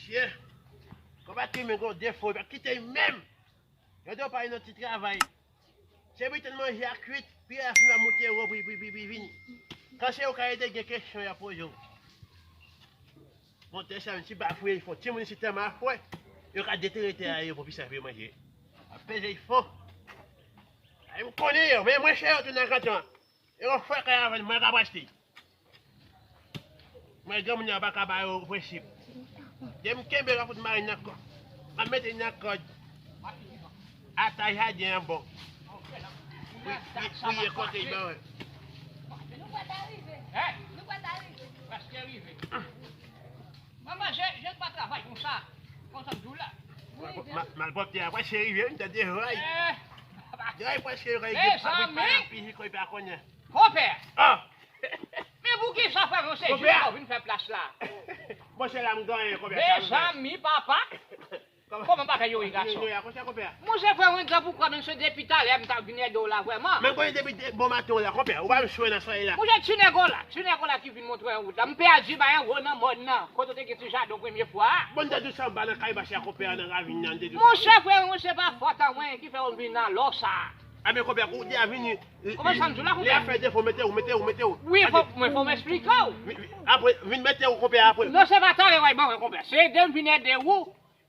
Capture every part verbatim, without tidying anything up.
Ye, konpè Timoun gon defo, li pa kite l menm. Yo di w pa nan ti travay. Se biten manje a kwit, pi a fin a moute wo, pi, pi, pi, pi vini. Kan se yo ka ede gen kesyon y ap poze w. Bon, tè sa, menm si pa fouye fon, timoun isi tèlman afwè, yo ka detere tè a, yo pran pi sa pou yo manje. Ap peze fon. Ay, m konnen yo, men mwen chè yo tou nan kanton an. E yon frè kay avè l, mwen k ap achte. Mwen granmoun yo pa ka ba yo prensip. Depi m kenbe yo ap fout mare nan kòd. Ap mete nan kòd. Ata jaden an bon. Pri-, pri-, priye kote l ban mwen. Nou pral rive. Hein? Nou pral rive. Prèske rive. Manman, je, je pa travay konsa. Konsa m di w la. Wi, ma-, ma-, malpwòpte a, prèske rive, m tande vay. Eh, papa. Dèyè prèske rive, mezanmi. Papa, piji, kote pa konnen. Konpè! Ah! Men poukisa frè Ranse Junior vin fè plas la? Monchè, la m ganyen, konpè. Mezanmi, papa! Kòman bagay yo ye, gason? Monchè, frè Ranse, poukisa menm se depi talè m t ap vin ede w la, vrèman? Men konnen depi de-, bon maten w la, konpè, ou pa m swe nan soyèl la. Monchè, ti nèg w la, ti nèg w la ki vin montre w wout la. M pèdi bay an wo nan mòn nan, kote w te gen ti jaden w premye fwa a. Bon, m te di w se anba nan kay bache a, konpè, nan ravin nan, m te di w sa. Monchè, frè Ranse, se pa fòt an mwen ki fè w vin nan lò sa a. Enben, konpè, ou deja vini. Kòman sa m di w la, konpè? Lè a fè defo, mete w, mete w, mete w. Wi, fò, mwen fò m eksplike w. Wi, wi. Apre, vin mete w, konpè, apre. Non, se pa talè w ay ban mwen, konpè. Se ede m vin ede w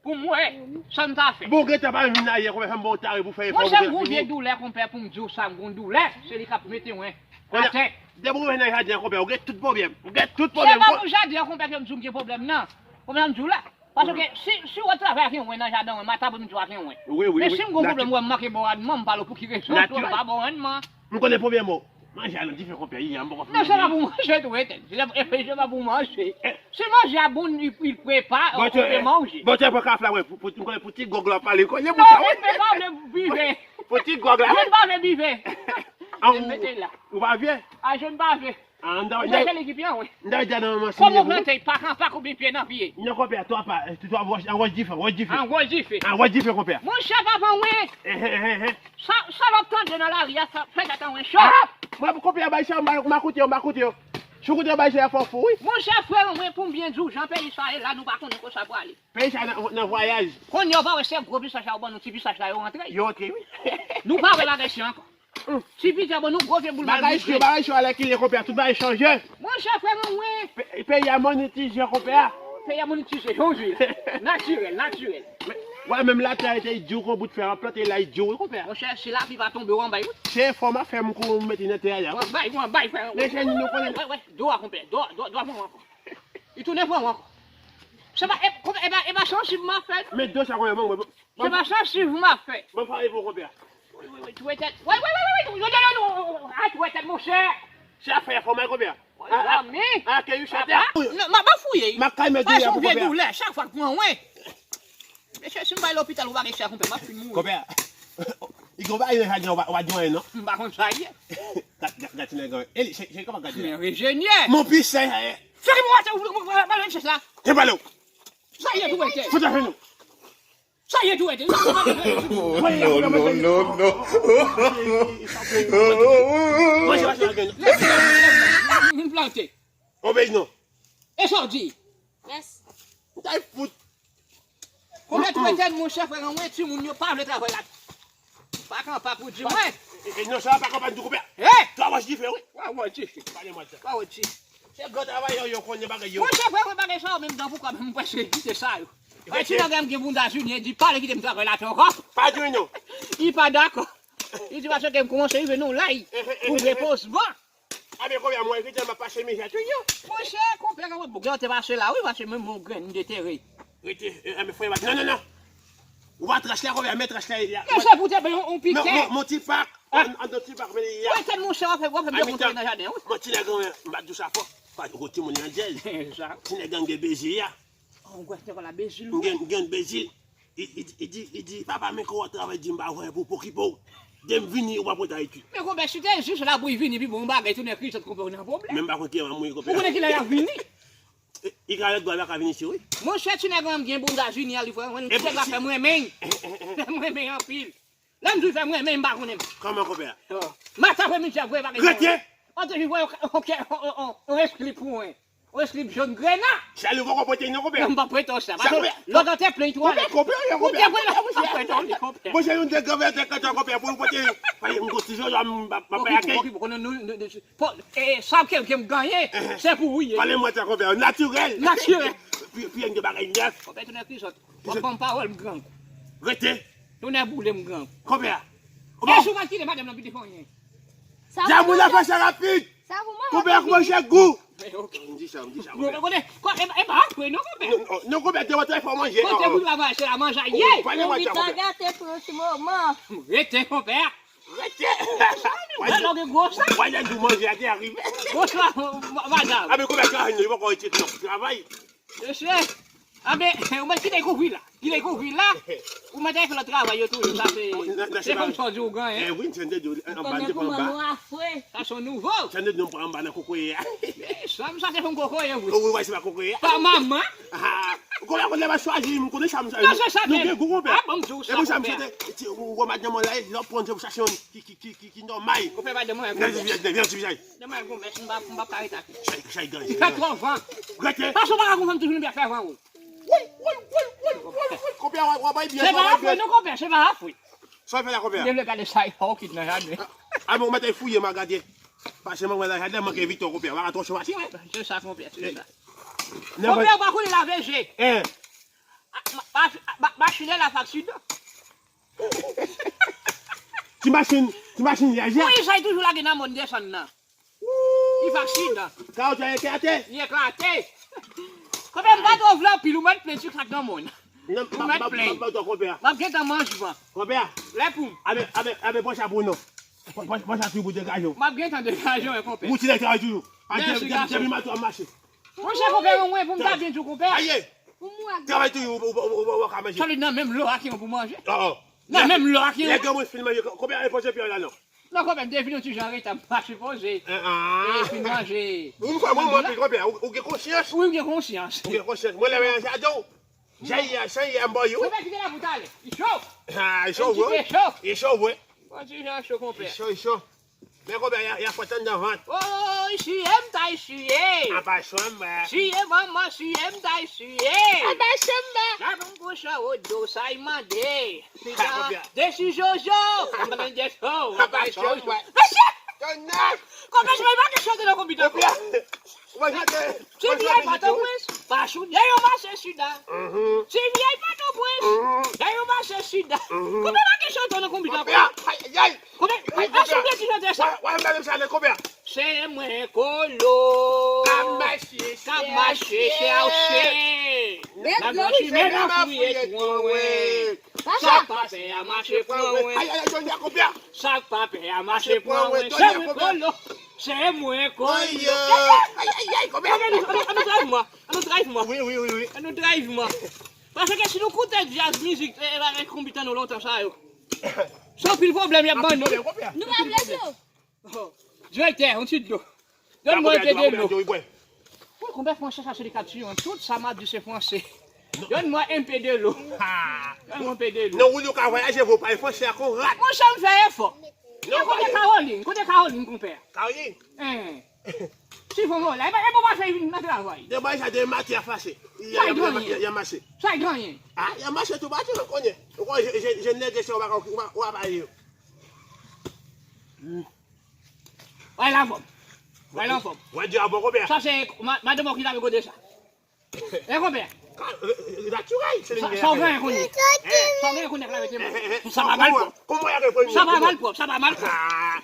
pou m wè sa m ta fè. Bon, gentan pa vin ayè, konpè, fè m ba w tare pou fè efò. Monchè, m gon vye doulè, konpè, pou m di w sa, m gon doulè. Se li k ap mete mwen atè. Depi w rive nan jaden an, konpè, ou gen tout pwoblèm. Ou gen tout pwoblèm. Se pa pou jaden an, konpè, ke m di w m gen pwoblèm, non. Konpè, m di w la. Paske si, si w wè travay ak yon wen nan jaden w, maten apremidi w ak yon wen. Wi, wi, wi. Men si m gon pwoblèm, w wè m manke ba w randman, m pa wè pou ki rezon, m pa ba w randman. M konnen pwoblèm ou. Manje a nan dife, konpè, yè a m poko fin manje. Non, se pa pou manje tou, etèn. Se, se pa pou manje. Si manje a bon, li, li prepa, ou pe manje. Bon, tè, pran kaf la, wè, pou, pou, m konnen pou ti gòg la pale, konnen pou ta, wè. Non, mwen pa vle bive. Pou ti gòg la, wè. Mwen pa vle bive. Mete la. Ou pa vye? A, je n pa vle. Ah, m ta wè, m ta wè, m ta wè, m ta wè, m ta wè, m ta wè. Kòman w plante, pa kan pa konbyen pye nan pye? Non, konpè, twa pa, twa wòch, an wòch dife, wòch dife. An wòch dife. An wòch dife, konpè. Monchè, papa mwen. Eh, eh, eh, eh. Sa, sa w ap tande nan lari a, sa fè tèt an mwen cho. Ah! Mwen, konpè, bay sa, m pa, m pa koute yo, m pa koute yo. Si w koute yo, bay sa, fò fou, wi. Monchè, frè mwen, pou m byen di w, jan peyi sa ye la, nou pa konnen kote sa pwale. Peyi sa nan, nan vwayaj. Kounye a, w pa wè se gwo pisach la, yo ban nou ti pisach la, yo rantre. Yo rantre, wi. Nou pa wè bagay sa ankò. Ti pita, bon, nou gwo vye boul mal bouche. Bagay cho, bagay cho, alèkile, konpè, tout bagay chanje. Monchè, frè mwen, wi. Pe-, peyi a monetize, konpè. Peyi a monetize, jan w di. Natirèl, natirèl. Wè, menm latè a te di w kon bout fè, an plante la, di w, konpè. Monchè, si lapli pa tonbe, w anba, wi. Se fò m ap fè m kou m mete nan tè a, ya. W anba, w anba, frè. Men jeni nou konnen. Wè, wè, do a, konpè, do, do, do a pran w ankò. Li tounen pran w ankò. Se pa, e, konpè, e pa, e pa sansib m ap fè. Men do sa konpè, bon, bon. Se pa sansib m ap fè. Bon, pale pou konpè. Wi, wi, wi, tou etèn. Wi, wi, wi, wi, wi, wi, wi, wi, wi, a, tou etèn, monchè. Se afè fò mwen, konpè. Zanmi. A, ke yu chètè. Non, m ap fouye. M ap kalme doulè pou konpè. Chak fwa k pran, wi. Mesye, si m bay lopital, ou pa gen chè, konpè, m ap fin mouri. Konpè. Li gon bagay nan jaden, ou pa, ou pa di anyen, non? M pa konn sa ye. Gad, gad, gad, ti nèg, e, se, se kòman gad la? Men enjenyè. Mon pis, sa, e. Fè ki mwen, ou, ou, ou, ou, ou, chèch la. Te pale w. Sa ye tou, wè, tè. Fout afè nou. Sa ye tou, wè, tè. Non, non, non, non. Moun plante. Obèj non. E sa w di? Mèsi. Ou ta fout. Konbyen tou etèn, monchè, frè mwen, timoun yo pa vle travay la. Pa kanpe pou di mwen. E, e, non, sa pa kanpe di konpè. Hey! Twa wòch dife, wi. Twa wòch dife. Pale mwen sa. Twa wòch dife. Se gran travayè yo konnen bagay yo. Monchè, frè mwen, bagay sa yo menm dan pou kòb, m prèske kite sa yo. Bay ti nèg la m gen bounda Junior, di pale kite m travay la ankò. Pa di non. Li pa dakò. Li di paske m kòmanse rive nan laj pou repozman. A men konbyen mwen, rete m ap pase mizè tou yo. Monchè, konpè, konpè, bouke an te pase la, wi, pase menm yon grenn detere. Rete, e, e, men frè, non, non, non. Ou pa trach la, konbyen, men trach la, la. Men se pou te bay yon, yon pike. Men, men, mon ti pak, an, an, ti pak, men li a. Wi, tèt monchè, w ap fè, w ap fè m dekontre nan jaden, wi. Mon ti nèg, m pa di w sa fò. Pa di w ti moun nan djèz. Sa. Ti nèg gang de bezi a. Oh, gwè, se pa la bezil, wi. Gen, gen bezil. Li, li, li di, li di, papa, men kò w ap travay, di m pa wè pou, pou okipe w. De m vini, ou pa pran ta etid. Men konpè, si te jis la pou l vini, pi bon bagay, tounen krizant konpè, ou nan pwoblèm. Men m pa konn kilè m ap mouri, konpè. Ou konnen kilè l ap vini? E, li ka lòt bò, li pa ka vini isit, wi. Monchè, ti nèg lan gen bounda Junior, li fè mwen, ti nèg la fè m renmen. Fè m renmen anpil. Lè m di l fè m renmen, m pa konnen. Kòman, konpè? Oh. Maten aprèmidi a, voye bagay. Rete! An te vin voye yon, yon, yon, yon, yon espri pou mwen. Yon slip jòn grena. Chèlou poko pote non, konpè. Non, m pa prete w sa. Paske lòt an te plen twa. Konpè, konpè, konpè, konpè, konpè, konpè. Monchè, yon de granmè te kantan, konpè, pou l pote. Fè yon gwo ti jojo, m pa, m pa peye. Okipe, okipe, konnen nou, nou, nou, po, e, sa ke, ke m genyen, se pou ou ye. Pale mwen sa, konpè, natirèl. Natirèl. Pi, pi, yon bagay nèf. Konpè, tounen krizòt. W ap ban m pawòl, m grangou. Rete. Tounen boule, m grangou. Konpè. E si w pa kite madanm nan pite fè anyen. Sa pou moun nan fè sa rapid. Sa pou mwen. Konpè, kòmanse gou. Ok. M di sa, m di sa, konpè. Kote, ko-, e, e pa apre non, konpè. Non, non, non, konpè, te wè fò manje. Kote pou travay, se la manje ye. Ou pa gen manje, konpè. Gate pou yon ti moman. Rete, konpè. Rete. Wè, lòge gwo sa. Wè, lè nou manje a te arive. Gwo sa, ma-, madanm. A, men konpè, travay, non, li poko retire non, travay. Mesye, a, men, ou mèt kite kouvri la. Kite kouvri la. Ou mèt al fè lòt travay yo toujou. Sa se, se kòm sa w di w genyen. Eh wi, m tande di w, anba, m te pran anba. Sa se yon nouvo. Tande di w, m pran anba nan kokoye a. Eh, sa, m sa te fè m kokoye, wi. Ou wè, se pa kokoye a. Pa manman. Ah, konpè, konpè, m chwazi, m konnen sa, m sa. Non, se sa, nou gen gou, konpè. Ah, bon, m di w sa, konpè. E pou sa, m chante, ti, ou, ou, madanm la, lè w pran, se pou chache yon ki, ki, ki, ki, ki nòmal. Konpè, madanm mwen, konpè. Nan ti vizaj, nan ti vizaj. Demen gwo mès, m pa, m pa ka rete ak li. Chay, chay, ganje. Li fè twò van. Rete. Paske w pa ka konprann toujou nou byen fè van ou. Woy, woy, woy, woy, woy, woy. Konpè, w, w ap bay byen, w ap bay byen. Se pa afwe, non, konpè, se pa afwe. Sa w fè la, konpè? M te vle gade sa, e pa okit nan jaden. A, a, men w mèt fouye, m a gade. Paske mwen, la, jaden manke Victor, konpè. W a twò chwazi, wi. Se sa, konpè, se sa. Konpè, w pa konnen lave je. Eh. A, ma, ma, ma, machin la fè aksidan. Ti machin, ti machin lèjè. Wi, sa y toujou lage nan mòn desann nan. Li fè aksidan. Kawoutchou a eklate. Li eklate. Konpè, m pa twò vle anpil, ou mèt plen sou sak nan mòn. Ou mèt plen. M ap gentan manjman. Konpè. Lè pou m. Abe, abe, abe, pran sa pou nou. Pran, pran, pran sa pou degaje w. M ap gentan degaje w, konpè. Ou ti lè travay toujou. Mèsi, gason. Depi maten w ap mache. Monchè, konpè, mwen, pou m ta byen di w, konpè. Aye. Travay toujou, ou, ou, ou, ou, ou ka manje. Sa vle di nan menm lò ak yon pou manje? Oh, oh. Nan menm lò ak yon. Lè granmoun fin manje, konpè, al poze pye w la, non. Non, konpè, m te vin yon ti jan anreta, m pa sipoze. Ah, ah. E fin manje. Ou m fè mwen, mwen, konpè, ou, ou gen konsyans. Wi, m gen konsyans. Ou gen konsyans. Mwen, lè mwen nan jaden w, jan yè, jan yè, m ba yo. Konpè, kite la pou talè. Li cho. Ah, li cho, vre. Li cho. Li cho, vre. Bon, ti jan cho, konpè. Li cho, li cho. Men konpè, y a, y a fwèt anndan vant. Oy, siye m ta siye. Apa chanm, wè. Siye manman, siye m ta siye. Apa chanm, wè. Sa pou m kouche o do, sa y mande. Pita, desi jojo. Apa chanm, wè. Apa chanm, wè. Mesye! Konpè, se pa kesyon de nan konpita. Konpè. Ti vyèy Pòtoprens, pa sou dèyè yon mache sida. Ti vyèy Pòtoprens, dèyè yon mache sida. Konpè, pa kesyon de nan konbit ankò. Konpè, pa sou dèyè ti chante sa. Se mwen kolo. K ap mache chèche. Nan gran chimen nan fouye twa wè. Sa k pa fè a mache pran wè. Sa k pa fè a mache pran wè. Se mwen kolo. Se mwen kolo. Ay, ay, ay, konbyen? An nou, an nou, an nou drive mwen. An nou drive mwen. Wi, wi, wi, wi. An nou drive mwen. Paske si nou koute djaz, mizik, e, e, bagay konbit an nou lontan sa yo. Se anpil pwoblèm y ap ban nou. Nou pa vle dlo. Oh, direktè, yon ti dlo. Donn mwen enpe de dlo. Wi, konbyen franse sa se li k ap tiye an tout sa m ap di se franse. Donn mwen enpe de dlo. Donn mwen enpe de dlo. Non, ou ka vwayaje, vo pale franse ak yon rat. Monchè, m fè efò. E kote Caroline? Kote Caroline, konpè? Caroline? Hein. Si fò mwen la, e pa, e pa fè vin nan travay. Demen sa, demen maten y a fase. Y a, y a, y a, y a mache. Sa y genyen? Ah, y a mache tou pati, mwen konnen. Ou konnen, je, je, je nèg se ou pa, ou pa, ou pa pale yo. Wè l anfòm. Wè l anfòm. Wè di a bon konpè. Sa se ma-, madanm ou ki lave kote sa. E konpè. Natirèl, se li. Sa w genyen kounye? Sa w genyen kounye k lave te mwen? Sa pa malpwòp. Sa pa malpwòp, sa pa malpwòp.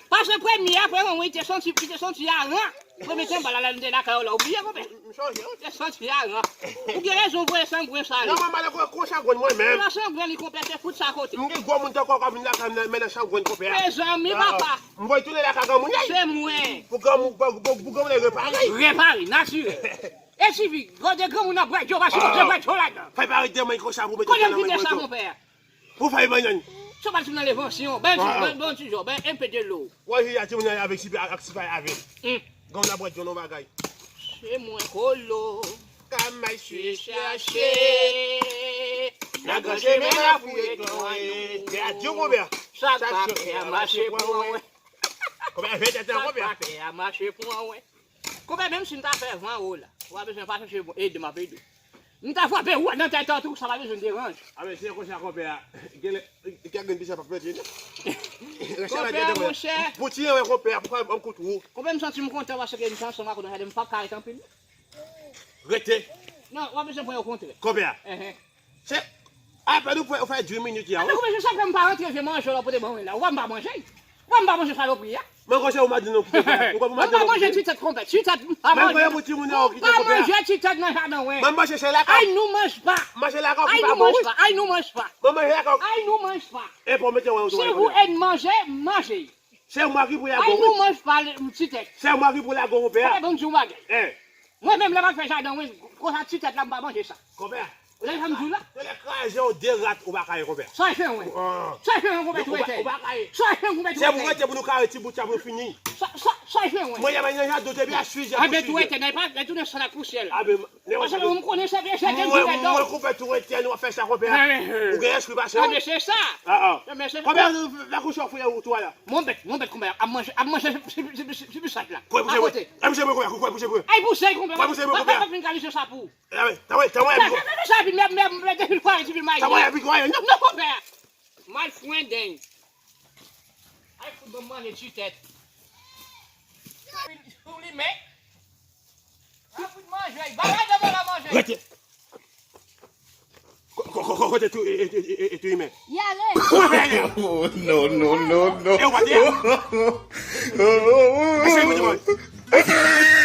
Paske premye a, premye mwen, te santi, te santi aran. Premye te anba la, la, m te lakay ou la, ou bliye konpè? M sonje, wi. Te santi aran. Ou gen rezon, voye sangwen sa yo. Non, mwen malè konsa grenn mwen menm. Nan sangwen li konpè, se fout sa kote. M gen gwo moun tankou w k ap vin lakay mwen, men nan sangwen konpè. Mezanmi, papa. M voye tounen lakay granmoun, se mwen. Pou granmoun, pou, pou, pou granmoun repare. Repare, natirèl. E sifi, gade granmoun nan bwè dlo, pa sipoze bwè dlo ladan. Fè pa ret demen konsa pou mete nan men konsa. Pou fè bannann. Se pa ti nan levansyon, ben ti, ben, ben ti jò, ben enpe de dlo. Wè, jodi a timoun nan avèk sifi, ak sifi avè. Granmoun nan bwè dlo nan bagay. Se mwen kolo. Ka mache chache. Nan gran chemen la fouye twa wè. Sa k pa fè a mache pran wè. Konbyen fè tèt la konbyen? Sa k pa fè a mache pran wè. Konbyen menm si n ta fè van wo la. Ou pa bezwen pa chèche ede m ap ede w. M ta frape ou nan tèt ou, sa pa bezwen deranj. A men, se konsa konpè a. Gen lè, gen grenn pis ap mete. Konpè a, monchè. Pou tiye wè konpè a, pou fè yon kout wou. Konpè, m santi m kontan paske m te ansanm ak ou nan jaden, m p ap ka ret anpil. Rete. Non, w ap bezwen pran yon kontre. Konpè a. Enhen. Se apèn ou fè, ou fè dis minit ya. Konpè, se sa fè m pa rantre vye manje w ap pote ban mwen la. Ou wè m pa manje. Ou wè m pa manje salopri a. Mwen konse ou madanm nou kite konpè. Ou konpè ou madanm nou kite. Mwen pa manje ti tèt konpè. Ti tèt m pa manje. Mwen konpè pou timoun yo kite konpè. Ou pa manje ti tèt nan jaden wè. Mwen manje se lakay. Ay nou manj pa. Manje lakay ou pa bon wi. Ay nou manj pa. Ay nou manj pa. Mwen manje lakay. Ay nou manj pa. E pou mete wè ou. Si vous aimez manger, mangez. Se mwen ki pou lago. Ay nou manj pa ti tèt. Se mwen ki pou lago konpè a. Konpè, bon di w bagay. Eh. Mwen menm lè m ap fè jaden mwen, konsa ti tèt la m pa manje sa. Konpè. Ou tande sa m di w la? Yo lè kraze yon de rat ou pa kaye konpè. Sa fè mwen. Sa fè mwen konpè tou etè. Ou pa kaye. Sa fè mwen konpè tou etè. Se pou rete pou nou kaye ti bout sa pou nou fini. Sa sa sa fè mwen. Mwen yè mwen nan jaden te byen aswize. A ben tou etè nan pa nan tounen san ak pousyè. A ben Paske ou m konnen se vye se gen dirèk. Mwen konpè tou etè nou ap fè sa konpè a. Ou gen espri pase. A men se sa. A a. Konpè a fè kouche ou fouye ou tou a la. Mon bèt, mon bèt konpè a ap manje, ap manje si bisat la. Kwè pouse mwen, kwè pouse mwen konpè a, kwè pouse mwen. Ay pouse konpè. Kwè pouse mwen konpè a. Mwen pa fin kalize sa pou ou. Tanpri, tanpri. Sa pi mè mè mè depi l kware depi l mayi. Tanpri epi kware. Non konpè a. Mal fwen deng. Ay fout ban m manje ti tèt. Ou limen. Al fout manje, bagay nan men la manje. Rete. Kote tou e tou imen. Y ale. Kote y ale. Oh, no, no, no, no. E ou pa te a. Mesye, kote mwen.